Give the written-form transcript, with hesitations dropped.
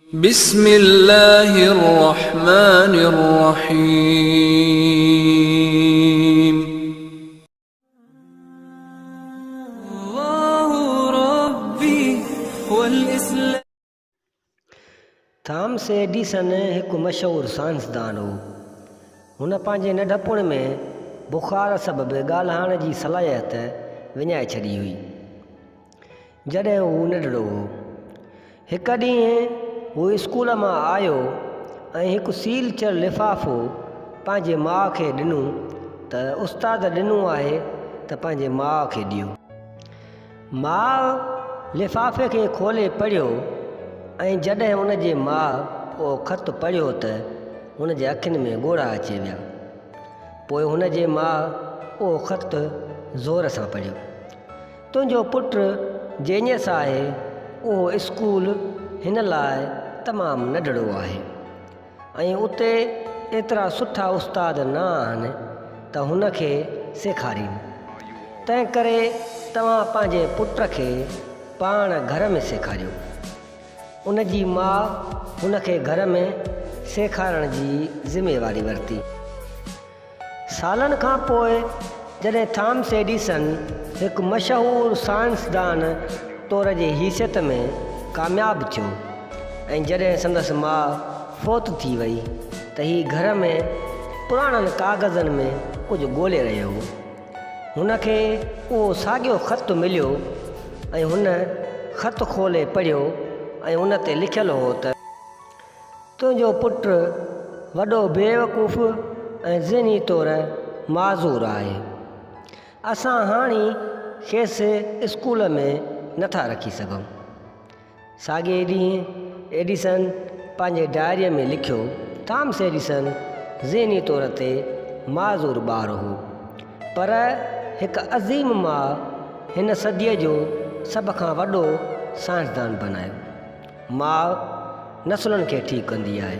بسم الله الرحمن الرحيم. الله ربي والاسلام. ٿامس ايڊيسن هڪ مشهور سائنسدان هو. هن پنهنجي ننڍپڻ ۾ بخار سبب ڳالهائڻ جي صلاحيت وڃائي ڇڏي هئي. جڏهن هو ننڍڙو هو. هڪ ڏينهن هو اسڪول مان آيو ۽ هڪ سيل ٿيل لفافو پنهنجي ماء کي ڏنو ته استاد ڏنو آهي ته پنهنجي ماء کي ڏيو. ماء لفافي کي کولي پڙهيو ۽ جڏهن ان جي ماء اهو خط پڙهيو ته هن جي اکين ۾ ڳوڙها اچي ويا. پوء هن جي ماء اهو خط زور سان پڙهيو. تنهنجو پٽ جينيس آهي، اهو اسڪول هن لاء تمام ننڍڙو آهي ۽ اتي ايترا سٺا استاد نه آهن ته هن کي سيکارين. تنهنڪري توهان پنهنجي پٽ کي پاڻ گهر ۾ سيکاريو. ان جي ماء هن کي گهر ۾ سيکارڻ جي ذميواري ورتي. سالن کان پوء جڏهن ٿامس ايڊيسن هڪ مشهور سائنسدان طور جي حيثيت ۾ ڪامياب ٿيو ۽ جڏهن سندس ماء فوت ٿي وئي ته هي گهر ۾ پراڻن ڪاغذن ۾ ڪجهه ڳولي رهيو هو. هن کي اهو ساڳيو خط مليو ۽ هن خط کولي پڙهيو ۽ ان تي لکيل هو ته. تنهنجو پٽ وڏو بيوقوف ۽ ذهني طور معذور آهي. اسان هاڻي کيس اسڪول ۾ نٿا رکي سگهون. ساڳئي ڏينهن ايڊيسن پنهنجي ڊائريء ۾ لکيو، ٿامس ايڊيسن ذهني طور تي معذور ٻار هو، پر هڪ عظيم ماء هن صديء جو سڀ کان وڏو سائنسدان بنايو. ماء نسلن کي ٺيڪ ڪندي آهي.